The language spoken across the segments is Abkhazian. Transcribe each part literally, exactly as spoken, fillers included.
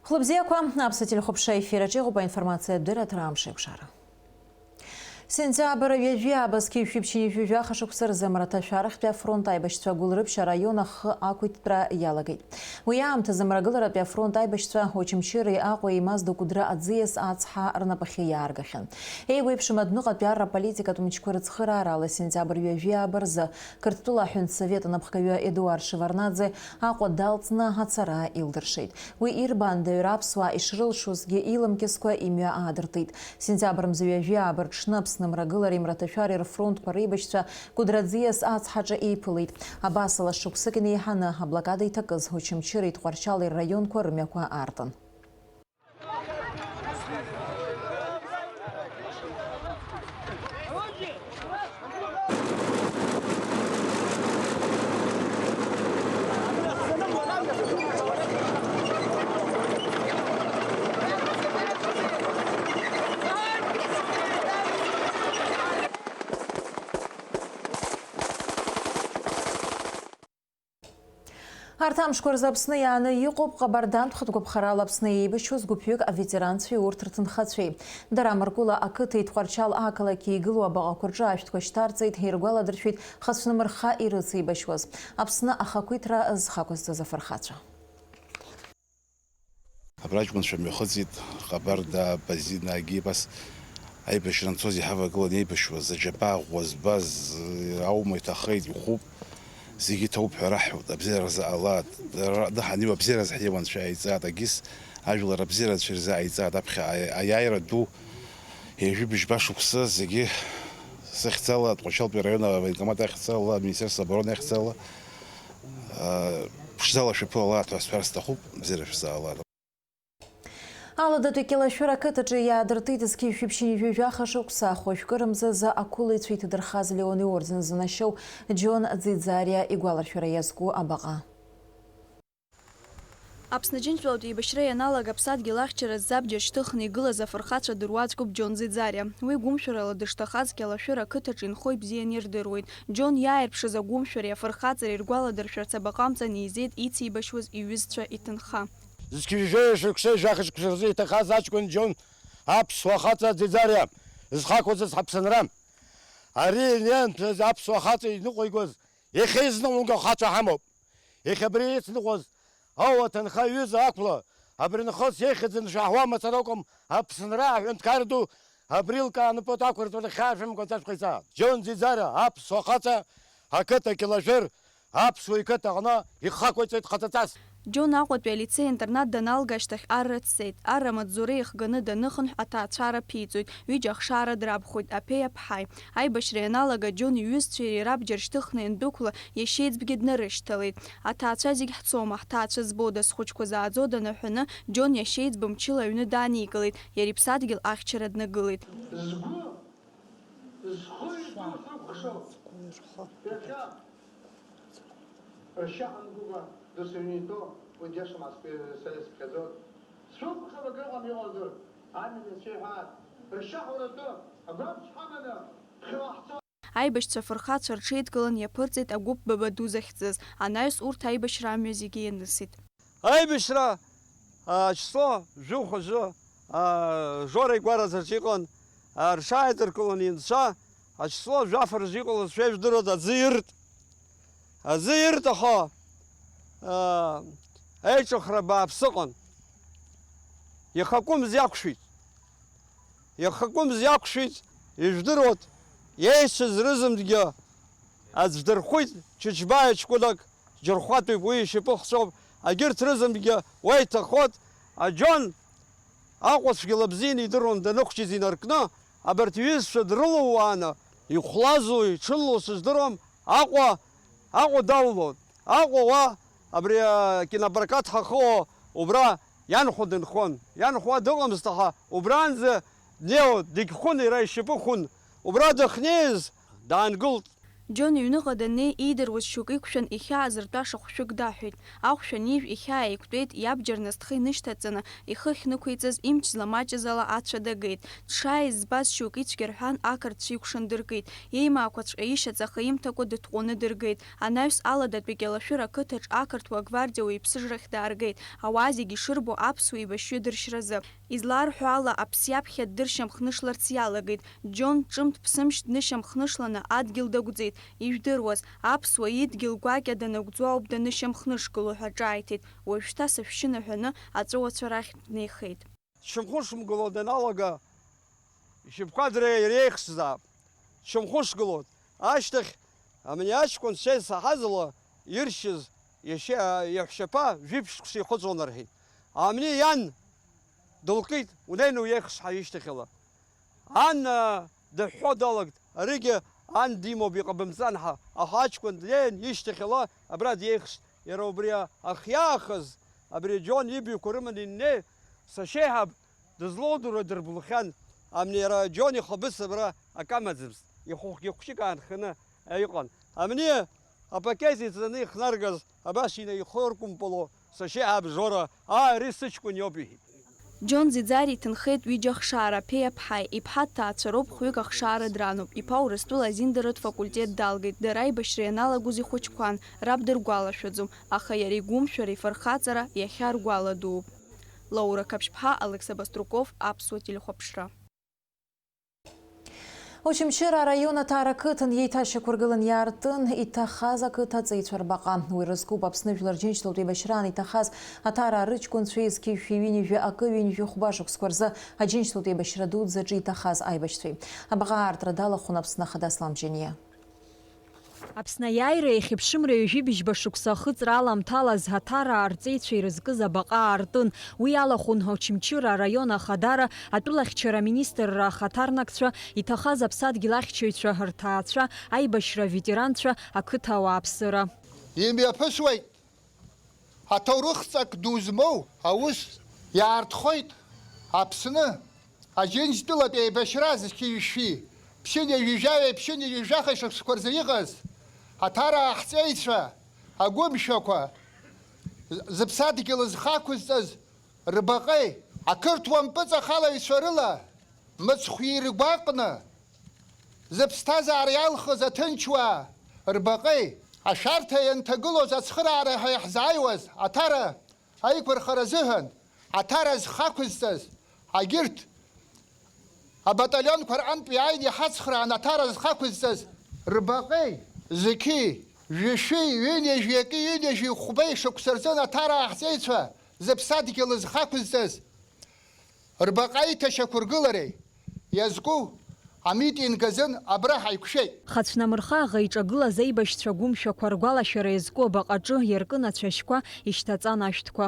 Хәлыбзиақәа, аԥсуа телехәаԥшра ефир аҿы иҟоуп аинформациатә дырраҭара Амш еиқәшара. Сентиабр ҩажәи ааба зқьи жәшәи ԥшьынҩажәи жәаха шықәса рзы амраҭашәарахьтәи афронт аибашьцәа Гәылрыԥшь араион ахы ақәиҭтәра иалагеит. Уи аамҭазы Мрагыларатәи афронт аибашьцәа Очамчыреи Аҟәеи Мазда Кәыдры аӡиас ацҳа рнапахьы иааргахьан. Еиуеиԥшым адәныҟатәи арра политикатә мчқәа рыцхыраарала сентиабр ҩажәи ааба рзы Қырҭтәыла аҳәынҭсовет анапхгаҩы Едуард Шеварднаӡе Аҟәа далҵны ацара илдыршеит. Уи ирбаандаҩра аԥсуаа ишрылшозгьы иламкьыскәа имҩа аадыртит. Сентиабр мза ҩажәи ааба рҽны Аԥсны Мрагылареи Мраҭашәареи рфронтқәа реибашьцәа Кәыдры аӡиас ацҳаҿы еиԥылеит. Абасала шықәсык инеиҳаны аблокада иҭакыз Очамчыреи Тҟәарчали рраионқәа рымҩақәа аартын. Арҭ амшқәа рзы Аԥсны иааны иҟоуп ҟабардантә хатәгәаԥхарала Аԥсны еибашьуаз гәыԥҩык аветеранцәеи урҭ рҭынхацәеи. Дара Амаркәыла ақыҭеи Тҟәарчал ақалақьи игылоу абаҟақәа рҿы ашәҭқәа шьҭарҵеит, иргәаладыршәеит хацәнымырхха ирыцеибашьуаз Аԥсны ахақәиҭра зхы ақәызҵаз афырхацәа. Абра аҷкәынцәа мҩахыҵит, Ҟабарда, Базина, Гибас. Аибашьра анцоз иҳавагылан еибашьуаз, аџьабаа ӷәӷәа збаз аума иҭахеит, ихәуп. Зегьы иҭоуп ҳәа раҳҳәоит, абзиаразы ала, ра-, ҳаныҩуа абзиаразы ҳнеиуа анцәа иааиҵааит, агьыс ажәлар абзиарацәа ирзы ааиҵааит, аԥхьа аи-, аиааира ду ҩажәи быжьба шықәса зегьы сыхьӡала, Тҟәарчалтәи араион авоенкомат ахьӡала, Министерство обороны ахьӡала, а, ԥшӡала шәаԥылалааит ҳәа сҳәар сҭахуп, абзиара шәзаалааит. Аладатәи Кьалашәыр ақыҭаҿы иаадыртит зқьи жәшәи ԥшьынҩажәи жәаха шықәса ахәажәкыра мзазы ақәылаҩцәа иҭадырхаз Леон иорден занашьоу Џьон Ӡиӡариа игәаларшәара иазку абаҟа. Аԥсны Џьынџьтәылатә еибашьра ианалага аԥсадгьыл ахьчаразы абџьар шьҭыхны игылаз афырхацәа дыруаӡәкуп Џьон Ӡиӡариа. Уи гәымшәарала дышҭахаз Кьалашәыр ақыҭаҿы инхо ибзианы ирдыруеит. Џьон иааирԥшыз агәымшәареи афырхаҵареи ргәаладыршәарц абаҟа амҵан еизеит ицеибашьуаз иҩызцәа иҭынха. Зқьи-жәшәи шықәсеи жәаха шықәса рзы иҭахаз аҷкәын Џьон аԥсуа хаҵа Ӡиӡариа зхы ақәызҵаз ҳаԥсынра. Ари ианынҭәаз аԥсуа хаҵа иныҟәигоз иахьа изныҟәиго ахацәа ҳамоуп. Иахьа абри ицныҟәоз ауа аҭынха аҩыза ақәла, абри нахыс ихьӡын шәаҳуа мацара акәым, Аԥсынра аҳәынҭқар ду абри лкааны пату ақәырҵоит, ахьаа шәымгәаҵәа шәҟаиҵа. Џьон Ӡиӡариа аԥсуа хаҵа, ақыҭа Кьалашәыр, аԥсуа иқыҭа аҟны ихақәиҵеит хаҵаҵас. Џьон Аҟәатәи алицеи-интернат даналга ашьҭахь арра дцеит. Арра амаҵзура ихганы даныхынҳә, аҭаацәара ԥиҵоит, ҩыџьа ахшара драбхәоит, аԥеи аԥҳаи. Аибашьра ианалага Џьон иҩызцәеи иареи рабџьар шьҭыхны иандәықәла, иашьеиҵбгьы днарышьҭалеит. Аҭаацәа зегь ҳцома, ҳҭаацәа збода, схәыҷқәа зааӡода ҳәа ҳәаны, Џьон иашьеиҵбы мчыла аҩны дааникылеит, иара иԥсадгьыл ахьчара днагылеит. Згәы зхы иҭоу срыкәхшоуп. Иахьа ршьа ҳамгәыкәа досыҩны итәоу уи диашам ҳәа сара исыԥхьаӡоит. Срыкәхшоуп, акрыҟам иҟоу ду, амҩан иацәеиҳәааит. Ршьа ҳауратәы агәаԥшь ҳаманы ԥхьаҟа ҳцоит. Аибашьцәа афырхацәа рҽеидкылан иаԥырҵеит агәыԥ Бабаду захьӡыз. Анаҩс урҭ аибашьра амҩа зегьы ианысит. Аибашьра, а, ачисло жәохәа жәы, а, Жора игәараҵаҿ иҟан, а, рҽааидыркылон инцәа, ачисло жәаф рзы иҟалаз шәеижәдыруада аӡы ирт. Аӡы ирт, аха, а, аиҿыхра бааԥс ыҟан. Иахакәымз иақәшәеит. Иахакәымз иақәшәеит, ижәдыруад, иеицыз рызынтәгьы аӡә дырхәит, Чычбаиа ҷкәынак, џьырхәатәуп, уи ишьапы хҵәоуп, агьырҭ рызынтәгьы уа иҭахот, аџьон Аҟәацәгьала бзианы идыруан даныхәҷыз инаркны, абарҭ иҩызцәа дрылууааны, ихәлазу, иҽынлоу сыздыруам, Аҟәа, Аҟәа даллон. Аҟәа уа, абри, а, кинопрокат ҳахыуа, убра ианхәа дынхон. Ианхәа дыҟамызт, аха убранӡа днеиуан, дегьхәын, иара ишьапы хәын. Убра дахьнеиз, даангылт. Џьон иҩныҟа даннеи, иидыруаз шьоук иқәшәан, ихьаа зыртәаша хәшәык даҳәеит. Ахәшә анижә, ихьаа еиқәтәеит, иабџьар насҭха инышьҭаҵаны, ихы ахьнықәиҵаз, имч зламаҷыз ала ацәа дагеит. Дшааиз збаз шьоук ицәгьа рҳәан, ақырҭцәа икәшан дыркит. Еимаақәаҵәҟьа ишьаҵа ахы имҭакәа дытҟәаны дыргеит. Анаҩс Аладатәи Кьалашәыр ақыҭаҿ ақырҭуа гвардиа уаҩԥсыжрахь дааргеит, ауаа зегьы ишырбо аԥсуа еибашьҩы дыршьразы. Изларҳәо ала, аԥс иаԥхьа ддыршьамхнышларц иалагеит. Џьон ҿымҭ-ԥсымшь днышьамхнышланы адгьыл дагәӡит. Ижәдыруаз, аԥсуа идгьыл гәакьа данагәӡуа ауп данышьамхнышгыло ҳәа ҿааиҭит. Уажәшьҭа сышәшьы наҳәаны аҵәыуацәа рахь днеихеит. Дшьамхнышмгыло даналага, ишьапқәа дреи-, иреихсзаап. Дшьамхнышгылоит. Ашьҭахь, амни аҷкәын сеицаҳазла иршьыз иашьа-, иаҳәшьаԥа жәиԥшь шықәса ихыҵуан рҳәеит. Амни иан дылкит, унеины уеихсҳа ишьҭахьала. Ан, аа, дыҳәҳәо далагт, аригьы ан димоуп, иҟабымҵан ҳәа, аха аҷкәын днеин ишьҭахьала абра диеихсит, иара убри ахь иаахыз, абри Џьон ибаҩқәа рыманы иннеи, сашьеиҳаб дызлоудыруа дырблхьан, амни иара Џьон ихы абысабара акы амаӡамызт, ихәыхәгьы хәҷык аанханы иҟан. Амни апакет иҵаны ихнаргаз абас инаихыркәымпало, сашьеиҳаб Жора, аа, ари сыҷкәын иоуп, иҳәит. Џьон Ӡиӡариа иҭынхеит ҩыџьа ахшаара, аԥеи аԥҳаи. Иԥҳа дҭаацәароуп, хәҩык ахшаара дрануп. Иԥа Урыстәыла азиндаратә факультет далгеит, дара аибашьра ианалагоз ихәыҷқәан, раб дыргәалашәаӡом, аха иара игәымшәара, ифырхаҵара иахьа ргәала дууп. Лаура Қаԥшьԥҳа, Алықьса Баструков, Аԥсуа телехәаԥшра. Очамчыра араион Аҭара ақыҭан еиҭашьақәыргылан иаартын иҭахаз ақыҭа аҵеицәа рбаҟа. Уи рызкуп Аԥсны Жәлар Џьынџьтәылатә еибашьраан иҭахаз Аҭараа рыҷкәынцәеи зқьи жәшәи ҩынҩажәи акы ҩынҩажәи хәба шықәсқәа рзы Аџьынџьтәылатә еибашьра дуӡӡаҿы иҭахаз аибашьцәеи. Абаҟа аартра далахәын Аԥсны Ахада Аслам Џьаниа. Аԥсны аиааира иахьеиԥшымра ҩажәи быжьба шықәса ахыҵра аламҭалаз Аҭараа рҵеицәа ирызкыз абаҟа аартын. Уи алахәын Очамчыра араион Ахадара атәылахьчара аминистрра ахаҭарнакцәа, иҭахаз аԥсадгьыл ахьчаҩцәа рҭаацәа, аибашьра аветеранцәа, ақыҭа ауааԥсыра. Имҩаԥысуеит. Аҭоурыхҵак ду змоу аус иаартхоит Аԥсны Аџьынџьтәылатә еибашьра зқьи жәшәи, ԥшьынҩажәи жәаҩеи ԥшьынҩажәи жәаха шықәсқәа рзы иҟаз Аҭараа ҳҵеицәа, агәымшәақәа, зыԥсадгьыл зхы ақәызҵаз рбаҟеи, ақырҭуа мпыҵахалаҩцәа рыла мыцхә иргәаҟны, зыԥсҭазаара иалхыз аҭынчуаа рбаҟеи, ашәарҭа ианҭагылоз ацхыраара ҳәа иаҳзааиуаз Аҭара аиқәырхара азыҳәан Аҭара зхы ақәызҵаз, агьырҭ абаталионқәа рҟынтә иааины иҳацхраан Аҭара зхы ақәызҵаз рбаҟеи, зқьи, жәшәи, ҩынҩажәи акы, ҩынҩажәи хәбеи шықәса рзын Аҭараа ҳҵеицәа зыԥсадгьыл зхы ақәызҵаз рбаҟа аиҭашьақәыргылареи иазку амитинг азын абра ҳаиқәшәеит. Хацәнамырха аӷа иҿагылаз аибашьцәа гәымшәақәа ргәалашәара иазку абаҟаҿы иаркын ацәашьқәа, ишьҭаҵан ашәҭқәа.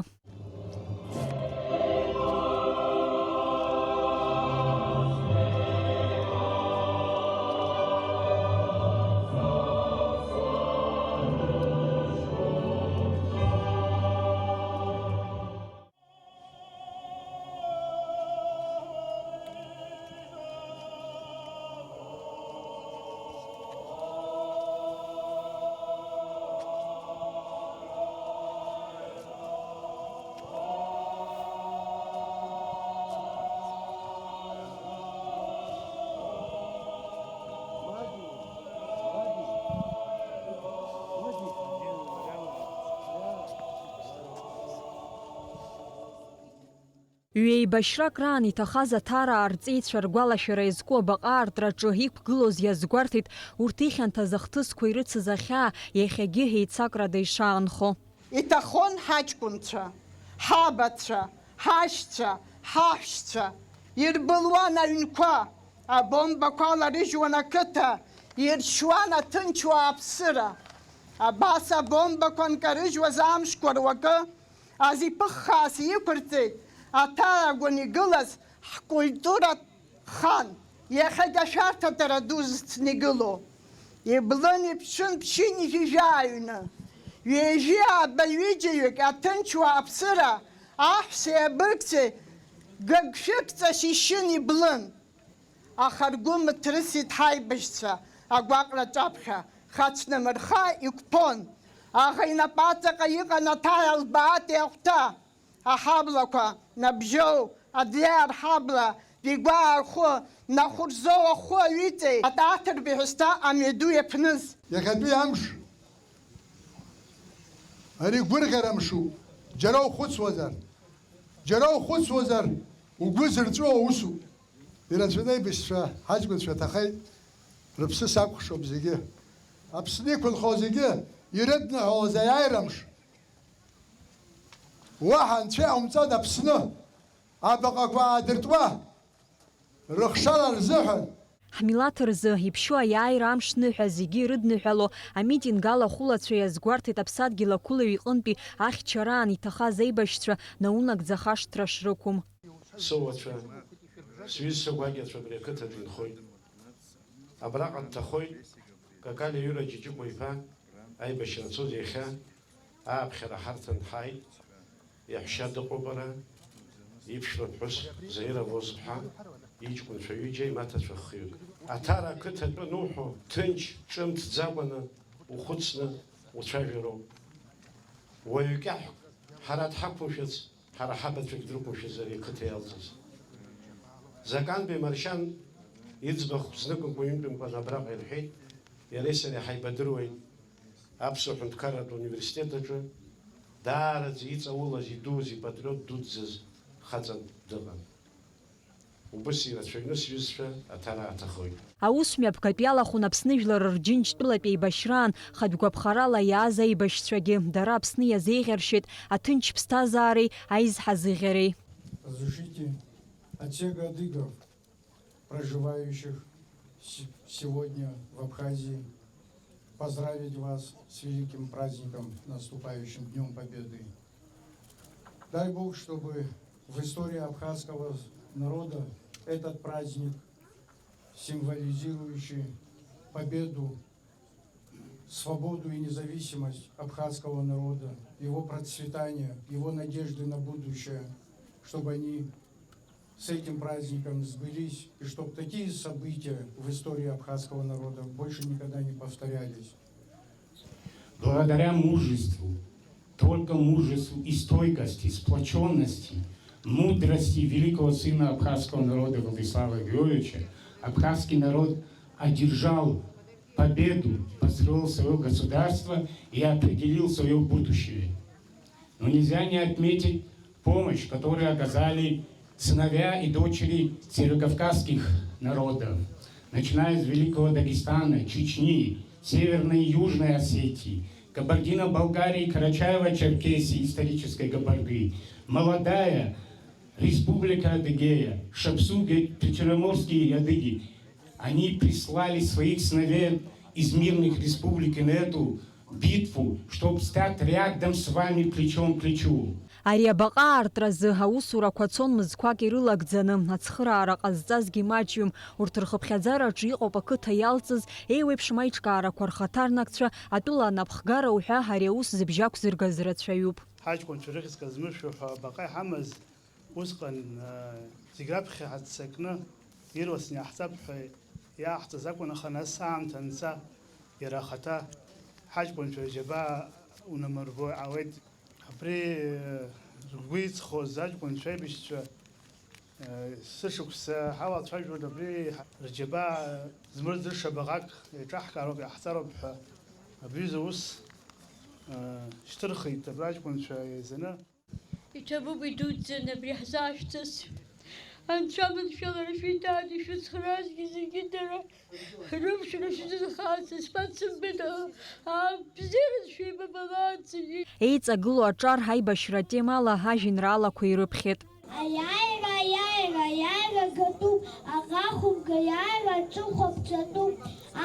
Ҩеибашьрак раан иҭахаз Аҭараа рҵеицәа ргәалашәара иазку абаҟа аартраҿы иқәгылоз иазгәарҭеит урҭ ихьанҭаз ахҭысқәа ирыцыз ахьаа иахьагьы еицакрада ишаанхо. Иҭахон ҳаҷкәынцәа, ҳабацәа, ҳашьцәа, ҳаҳәшьцәа, ирбылуан аҩнқәа, абомбақәа аларыжьуан ақыҭа, иршьуан аҭынч уааԥсыра. Абас абомбақәа нкарыжьуаз амшқәа руакы, азиԥыххаас иқәырҵеит аҭарагәан игылаз ҳкультуратә хан, иахьагь ашәарҭадара ду зыцны игылоу. Иблын, иԥшын ԥшьынҩажәи жәаҩны, ҩажәи ааба ҩыџьаҩык аҭынч уааԥсыра аҳәсеи абыргцәеи гыгшәыгҵас ишьын, иблын. Аха ргәы мыҭрысит ҳаибашьцәа агәаҟра аҿаԥхьа хацәнмырха иқәԥон. Аӷа инапаҵаҟа иҟан аҭара лбаатеи ахәҭа, аҳаблақәа, Набжьоу, Адлеи арҳабла, Бигәаа рхәы, Нахәырзоу ахәы аҩыҵеи, атаҭырбеи ҳәысҭа амҩаду иаԥныз. Иахьатәи амш ари гәырӷьара мшуп. Џьара ухәыцуазар, џьара ухәыцуазар, угәы зырҵәуо усуп. Ирацәаны аибашьцәа, ҳаҷкәынцәа ҭахеит, рыԥсы сакәхшоуп зегьы. Аԥсны иқәынхо зегьы ирыдныҳәалоз аиааира мш. Уаҳа анцәа иҟамҵан Аԥсны, абаҟақәа аадыртуа, рыхшара рзыҳәан. Ҳмилаҭ рзы иԥшьоу аиааира амш ныҳәа зегьы ирыдныҳәало амитинг алахәылацәа иазгәарҭеит аԥсадгьыл ақәылаҩ иҟынтәи ахьчараан иҭахаз аибашьцәа наунагӡа хашҭра шрықәым. Сыуацәа, сҩызцәа гәакьацәа абри ақыҭаҿы инхоит. Абраҟа дҭахоит Какалиа Иура Џьаџьыкәа-иԥа аибашьра анцоз иахьа ааԥхьара ҳарҭан ҳааит. Иаҳәшьа дыҟоуп ара, иԥшәма ԥҳәыс Заира Воз-ԥҳа, иҷкәынцәа ҩыџьа, имаҭацәа хҩык. Аҭара ақыҭа атәы ануҳәо, ҭынч, ҿымҭӡакәаны ухәыцны уцәажәароуп. Уаҩ кьаҳәк ҳара дҳақәымшәац, ҳара ҳабацәагь дрықәымшәац ари ақыҭа иалҵыз. Заканбеи Маршьан иӡбахә зныкымкәа-ҩынтәымкәа абраҟа ирҳәеит, иареи сареи ҳаибадыруеит Аԥсуа ҳәынҭқарратә университет аҿы, даараӡа иҵаулаз, идуз, ипатриот дуӡӡаз хаҵа дыҟан. Убыс ирацәаҩны сҩызцәа аҭара аҭахоит. Аусмҩаԥгатә иалахәын Аԥсны жәлар рџьынџьтәылатә еибашьраан хатә гәаԥхарала иааз аибашьцәагьы. Дара Аԥсны иазеиӷьаршьеит аҭынч ԥсҭазаареи аизҳазыӷьареи. Разрешите от всех адыгов, проживающих се-, сегодня в Абхазии, поздравить вас с великим праздником, наступающим Днём Победы. Дай Бог, чтобы в истории абхазского народа этот праздник, символизирующий победу, свободу и независимость абхазского народа, его процветание, его надежды на будущее, чтобы они с этим праздником сбылись, и чтоб такие события в истории абхазского народа больше никогда не повторялись. Благодаря мужеству, только мужеству и стойкости, сплочённости, мудрости великого сына абхазского народа Владислава Георгиевича абхазский народ одержал победу, построил своё государство и определил своё будущее. Но нельзя не отметить помощь, которую оказали сыновья и дочери северокавказских народов, начиная с Великого Дагестана, Чечни, Северной и Южной Осетии, Кабардино-Балкарии, Карачаево-Черкесии, исторической Кабарды, молодая Республика Адыгея, Шапсуги, Причерноморские адыги. Они прислали своих сыновей из мирных республик на эту битву, чтоб стать рядом с вами плечом к плечу. Ари абаҟа аартразы аусурақәа цон мызқәак ирылагӡаны, ацхыраара ҟазҵазгьы маҷҩым. Урҭ рхыԥхьаӡараҿы иҟоуп ақыҭа иалҵыз еиуеиԥшым аиҿкаарақәа рхаҭарнакцәа, атәыла анапхгара уҳәа ари аус зыбжьақәзыргаз рацәаҩуп. Ҳаҷкәынцәа рыхьӡ казмыршәо ҳәа абаҟа иҳамаз, усҟан, а, зегь раԥхьа ҳаццакны ирласны иаҳҵап ҳәа иааҳҵаз акәын, аха нас аамҭа анца, иара ахаҭа ҳаҷкәынцәа рџьабаа унамырбо иҟалеит. Абри, а, ргәы иҵхоз аҷкәынцәа аибашьцәа, а, сышықәса ҳалацәажәон, абри рџьабаа змырӡыша баҟак еиҿаҳкаароуп, иаҳҵароуп ҳәа абри аҩыза ус, а, шьҭырхит абра аҷкәынцәа еизаны. Иҭабуп идуӡӡаны абри ҳзаашәҵыс. Анцәа маншәалара шәиҭааит, ишәыцхраазгьы зегьы дара рыԥшра шәзызхааз, сыԥсадгьыл, аа, бзиараз шәеибабалааит зегьы. Еиҵагылоу аҿар аибашьра атемала ажәеинраалақәа ирыԥхьеит. Аиааира, аиааира, аиааира гатәуп, аӷа хәымга аиааира аҵыхәа ԥҵәатәуп,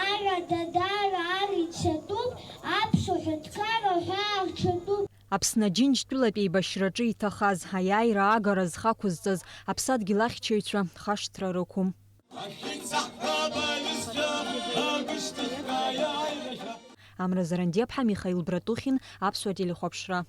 ара дадаара ар ицатәуп, аԥсуа ҳәынҭқарра ҳәаа рҽатәуп. Аԥсны Аџьынџьтәылатә еибашьраҿы иҭахаз, аиааира агара зхы ақәызҵаз аԥсадгьыл ахьчаҩцәа хашҭра рықәым. Амра Зарандиаԥҳа, Михаил Братухин, Аԥсуа телехәаԥшра.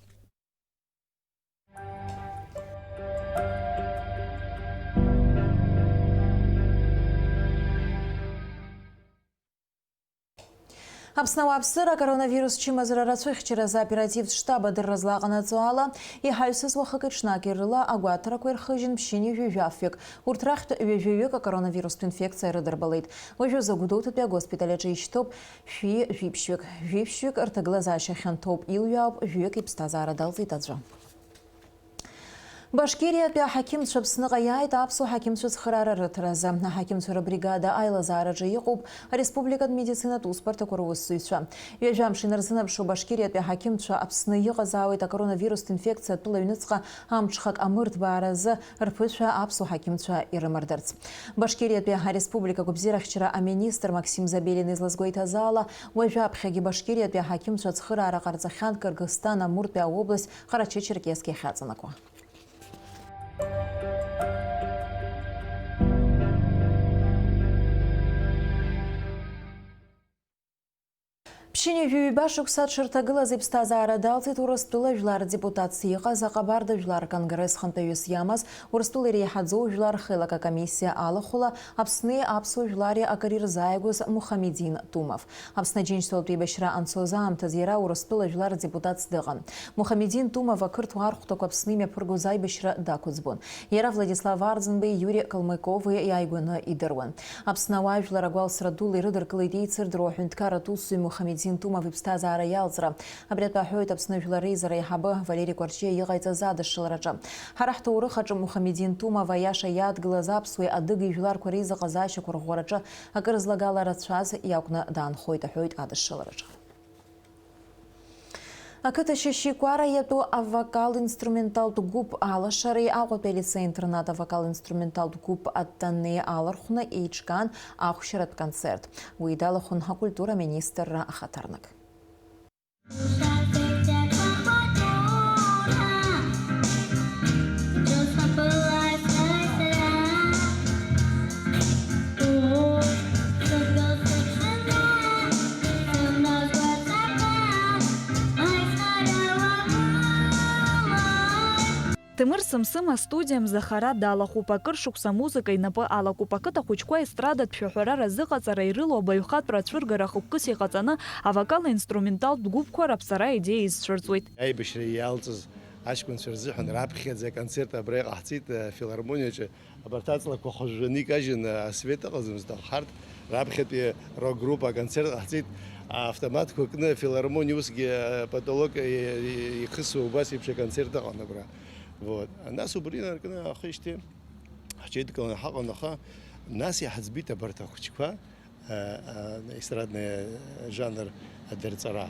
Аԥсны ауааԥсыра акоронавирус чымазара рацәыхьчаразы аоперативтә штаб адырра злаҟанаҵо ала, иҳаҩсыз уахыки-ҽнаки рыла агәаҭарақәа ирхыжьын ԥшьынҩажәи жәафҩык. Урҭ рахьтә ҩажәаҩык акоронавирустә инфекциа рыдырбалеит. Уажәазы Гәдоуҭатәи агоспиталь аҿы ишьҭоуп шәи жәиԥшьҩык. Жәиԥшьҩык рҭагылазаашьа хьанҭоуп, илҩаауп, жәҩык иԥсҭазаара далҵит аӡәы. Башкириатәи аҳақьымцәа Аԥсныҟа иааит аԥсуа ҳақьымцәа цхыраара рыҭаразы. Аҳақьымцәа рыбригада аилазаараҿы иҟоуп ареспубликатә медицинатә усбарҭақәа русзуҩцәа. Ҩажәа амш инарзынаԥшуа Башкириатәи аҳақьымцәа Аԥсны иҟазаауеит акоронавирустә инфекциа атәыла аҩныҵҟа амҽхак амырҭбааразы рԥышәа аԥсуа ҳақьымцәа ирымардарц. Башкириатәи ареспублика гәабзиарахьчара аминистр Максим Забелин излазгәеиҭаз ала, уажәаԥхьагьы Башкириатәи аҳақьымцәа ацхыраара ҟарҵахьан Кыргызстан, Амуртәи аобласть, Ҟарачы-Черкесск иахьаҵанакуа. Ԥшьынҩажәи ҩба шықәса дшырҭагылаз иԥсҭазаара далҵит Урыстәыла жәлар рдепутатс иҟаз аҟабарда жәлар рконгресс хантәаҩыс иамаз Урыстәыла иреиҳаӡоу жәлар рхеилак акомиссиа алахәыла Аԥсни аԥсуа жәлари акыр ирзааигәаз Мухамедин Тумов. Аԥсны Аџьынџьтәылатә еибашьра анцоз аамҭазы иара Урыстәыла жәлар рдепутатс дыҟан. Мухамедин Тумов ақырҭуа архәҭақәа Аԥсны имҩаԥыргоз аибашьра дақәыӡбон. Иара Владислав Арӡынбеи Иури Калмыкови иааигәаны идыруан. Аԥсны ауаажәлар агәалсра дула ирыдыркылеит еицырдыруа аҳәынҭқарратә усзуҩ Мухамедин Тумов иԥсҭазаара иалҵра. Абри атәы аҳәоит Аԥсны Жәлар Реизара аиҳабы Валери Кәарҷиа иҟаиҵаз адышшылараҿы. Ҳара ҳҭоурых аҿы Мухамедин Тумов аиаша иадгылаз аԥсуеи адыги жәларқәа реизыҟазаашьақәа рӷәӷәараҿы акыр злагала рацәаз иакәны даанхоит, аҳәоит адышшылараҿы. Ақыҭа Шьашьикәара иатәу авокал-инструменталтә гәыԥ алашареи Аҟәатәи алицеи-интернат авокал-инструменталтә гәыԥ Аттанеи алархәны еиҿкаан ахәшьаратә концерт. Уи далахәын акультура министрра ахаҭарнак. Ҭемыр Сымсым астудиа мза хара далахәуп, акыр шықәса амузыка инапы алакуп, ақыҭа хәыҷқәа естрадатә шәаҳәара разыҟаҵара ирылоу абаҩхатәра ацәыргара хықәкыс иҟаҵаны, авокал-инструменталтә гәыԥқәа раԥҵара аидеиа изцәырҵуеит. Аибашьра иалҵыз аҷкәынцәа рзыҳәан раԥхьаӡа аконцерт абра иҟаҳҵеит, э, афилармониаҿы. Абарҭ аҵлақәа хәажәаны икажьын, асвет ыҟаӡамызт, аха ҳарҭ раԥхьатәи рок-группа аконцерт ҟаҳҵеит. Автоматқәа кны афилармониа усгьы апотолок ихысуа убас еиԥш аконцерт ыҟан абра. Вот. Нас убри инаркны ахижьҭеи ҳҽеидкыланы ҳаҟан, аха нас иҳаӡбеит абарҭ ахәыҷқәа, а, а, естрадный жанр адырҵара.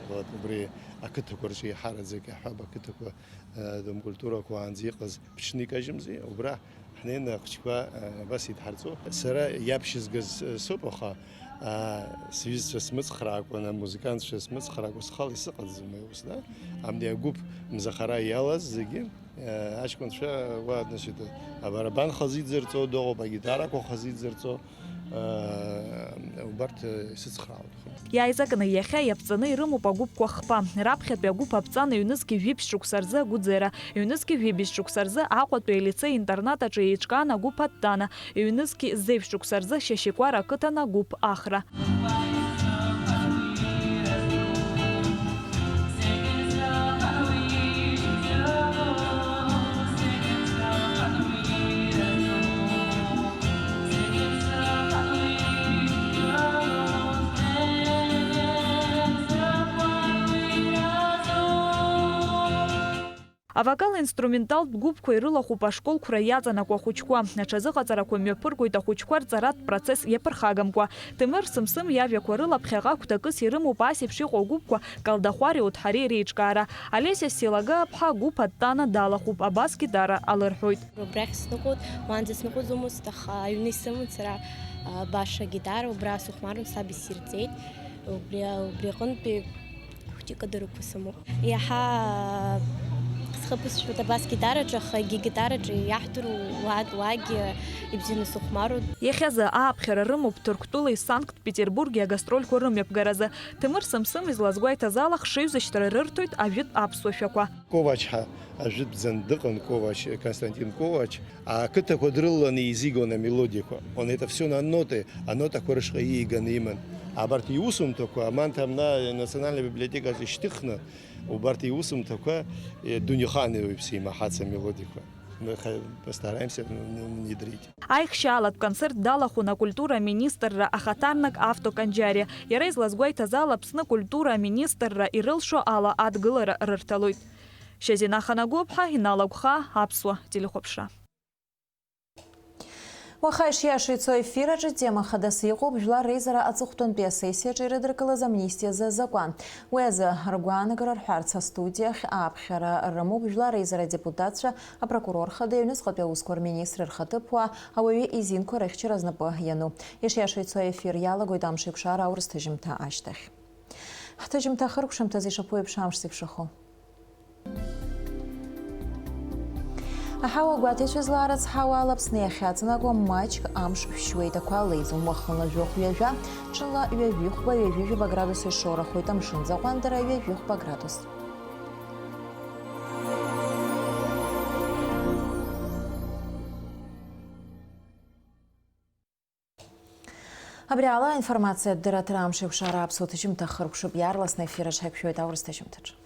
Вот, убри ақыҭақәа рҿы еиҳараӡак иаҳҳәап, ақыҭақәа, а, дом культурақәа уаанӡа иҟаз ԥҽны икажьымзи, убра ҳнеины ахәыҷқәа, а, абас идҳарҵо. Сара иаԥшьызгаз соуп, аха, а, сҩызцәа смыцхраакәа, амузыкантцәа смыцхраакәа, схала исыҟаӡам аус, да? Абни агәыԥ мзахара иалаз зегьы, а, аҷкәынцәа уа, значит, абарабан хазы идзырҵо дыҟоуп, агитарақәа хазы идзырҵо, а, убарҭ, а, исыцхраауеит. Иааизакны иахьа иаԥҵаны ирымоуп агәыԥқәа хԥа. Раԥхьатәи агәыԥ аԥҵан ҩнызқь жәиԥшь шықәса рзы Агәӡера, ҩнызқь жәибжь шықәса рзы Аҟәатәи алицеи-интернат аҿы еиҿкаан агәыԥ Аттана, ҩнызқь зеижә шықәса рзы Шьашьикәара ақыҭан агәыԥ Ахра. Авокал-инструменталтә гәыԥқәа ирылахәуп ашколқәра иаҵанакуа ахәыҷқәа. Аҽазыҟаҵарақәа мҩаԥыргоит ахәыҷқәа рҵаратә процесс иаԥырхагамкәа. Ҭемыр Сымсым иажәақәа рыла ԥхьаҟа гәҭакыс ирымоуп ас еиԥш иҟоу агәыԥқәа Калдахәари Уҭҳари реиҿкаара. Олеся Силагаа-ԥҳа агәыԥ Аттана далахәуп, абас гитара алырҳәоит. Убрахь сныҟәоит, уаанӡа сныҟәаӡомызт, аха аҩны исыман сара, а, баша агитара, убра сыхәмарран саб исирҵеит. Убри, убри аҟынтәи хәыҷык адыррақәа сымоуп. Иаҳа схы ԥысшәоит абас гитараҿы, аха егьи гитараҿы иаҳдыруа уаагьы ибзианы сыхәмаруеит. Иахьазы ааԥхьара рымоуп Ҭырқәтәылеи Санкт-Петербурги агастрольқәа рымҩаԥгаразы. Ҭемыр Сымсым излазгәеиҭаз ала, хшыҩзышьҭра рырҭоит ажәытә аԥсуа шәақәа. Ковач ҳәа ажәытәӡан дыҟан, Ковач, Константин Ковач. Ақыҭақәа дрылаланы еизигон амелодиақәа. Он это всё на ноты, анотақәа рышҟа ииганы иман. Абарҭ иусумҭақәа, Аманҭа Амна национальная библиотекаҿы ишьҭыхны, убарҭ иусумҭақәа, э, дунеихаан еиуеиԥш имаҳац амелодиақәа. Мы ха-, постараемся н-, н-, внедрить. Аихшьаалатә концерт далахәын акультура аминистрра ахаҭарнак Авто Канџьариа. Иара излазгәеиҭаз ала, Аԥсны акультура аминистрра ирылшо ала адгылара рырҭалоит. Шьазина Ханагәыԥҳа, Инал Агәхаа, Аԥсуа телехәаԥшра. Уаха ишиашоу ицо ефир аҿы тема хадас иҟоуп, жәлар реизара аҵыхәтәантәи асессиаҿы ирыдыркылаз амнистиазы азакәан. Уи азы ргәаанагара рҳәарц астудиахь ааԥхьара рымоуп жәлар реизара адепутатцәа, апрокурор хада, аҩныҵҟатәи аусқәа рминистр рхаҭыԥуаа, ауаҩы изинқәа рыхьчара знапы иану. Ишиашоу ицо аефир иалагоит амш еиқәшара аурыс ҭыжьымҭа ашьҭахь. Ҳҭыжьымҭа ахыркәшамҭазы ишаԥу еиԥш амш зеиԥшрахо. Аҳауа гәаҭеицәа злаарыцҳауа ала Аԥсны иахьаҵанакуа маҷк амш шәшьуеит, ақәа леиӡом, уахынла жәохә ҩажәа, ҽынла ҩажәихәба, ҩажәижәаба градус ишоурахоит, амшын аӡы аҟәандара ҩажәихәба градус. Абри ала аинформациатә дырраҭара амш еиқәшара аԥсуа ҭыжьымҭа хыркәшоуп, иаарласны аефир аҿы ҳаиқәшәоит аурыс ҭыжьымҭаҿы.